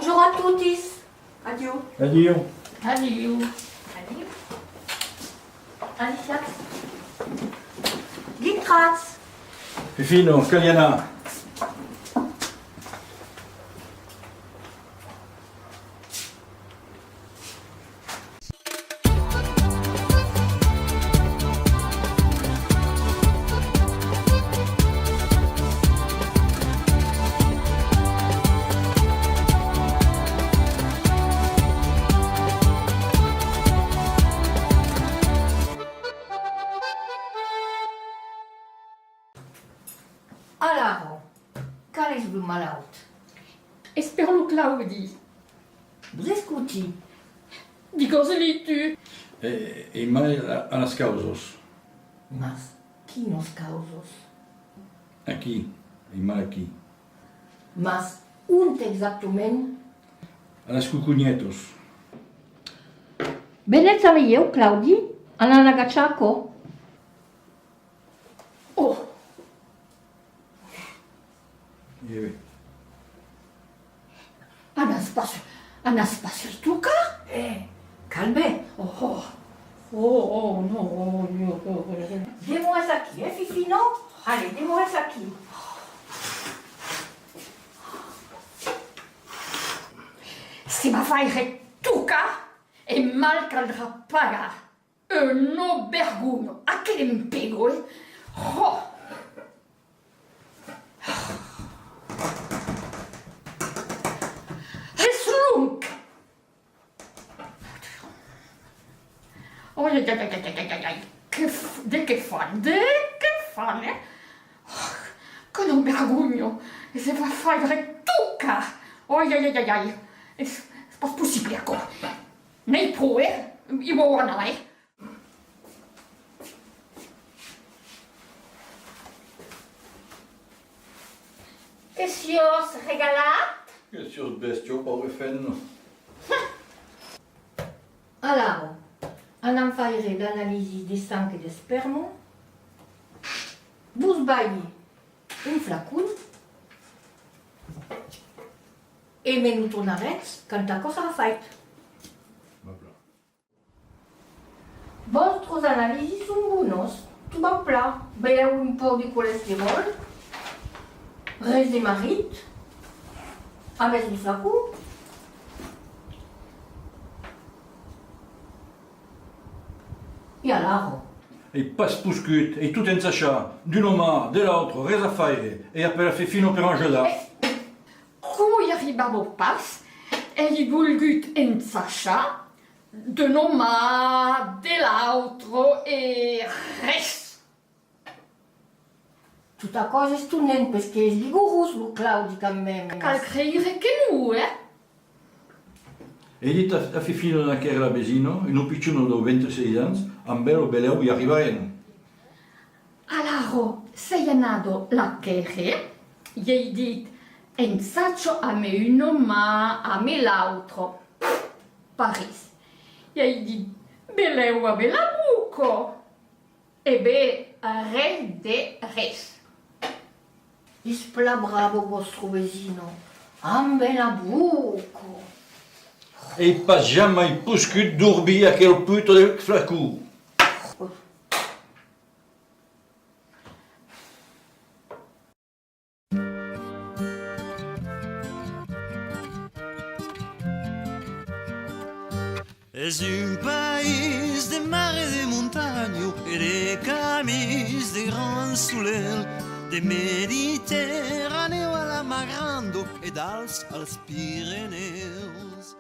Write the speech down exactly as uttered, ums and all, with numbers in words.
Bonjorn a totis. Adiu. Adiu. Adiu. Adiu. Adissiatz. Dintratz. Fifina, cal i anar. Alara, qual es lo malaut? Es per lo Claudi. Vos escoti. Digàs-li tu. E, e mai a, a las causas. Mas quinas causas? Aquí, e mai aquí. Mas ont exactament? A las coconhetas. Venètz amb ieu, Claudi, anam agachar aquò. Oh! E ben. Anatz pas, anatz pas li tocar! Eh, calme! Oh, oh, oh, oh, non, oh, oh, oh, oh. Demoratz aquí, eh, Fifina? Allez, demoratz aquí. Se va faire tocar e mal caldrà pagar. Una vergonha, aquel empego, eh! Oh! Es long! Ai, ai, ai, ai, ai, ai, ai, ai. Que f-, de que fan, de que fan, eh? Oh, quina vergonha! E se va faire tocar! Ai, ai, ai, ai, ai! Es, es pas possible, aquò! N'ai pro, eh? I vau anar, eh? Que siás regalat? Que siás bèstia, paure femna. Alara, anam faire l'analisi de sang e d'espèrma. Vos balhi un flacon e me lo tornaretz quand aquò sarà fait. Vòstras analisis son bonas, tot va plan, belèu un pauc de colesteròl, res de marrit, avètz lo flacon? E alara? Ai pas poscut, ai tot ensachat, d'una man, de l'autra, res a faire, ai apelat Fifina per ajudar. Coma i arribava pas, ai volgut ensachar d'una man, de l'autra, e res. Tot aquò es estonant, perque es vigorós, lo Claudi, quand mèmes. Cal creire que non, eh? Ai dit a, a Fifina d'anar quèrre la vesina, una pichona dau vint-e-sièis ans, amb ela belèu i arribarem. Alara, sei anada la quèrre, i ai dit, ensacha amb una man, amb l'autra. Pas res. I ai dit, belèu amb la boca. E ben, res de res. Es plan brava vòstra vesina, amb la boca. Ai pas jamai poscut dorbir aquel puta de flacon. Es un país de mar e de montanha e de camins de gran solelh, de Mediterranèu a la Mar Granda e d'Alps als Pirenèus.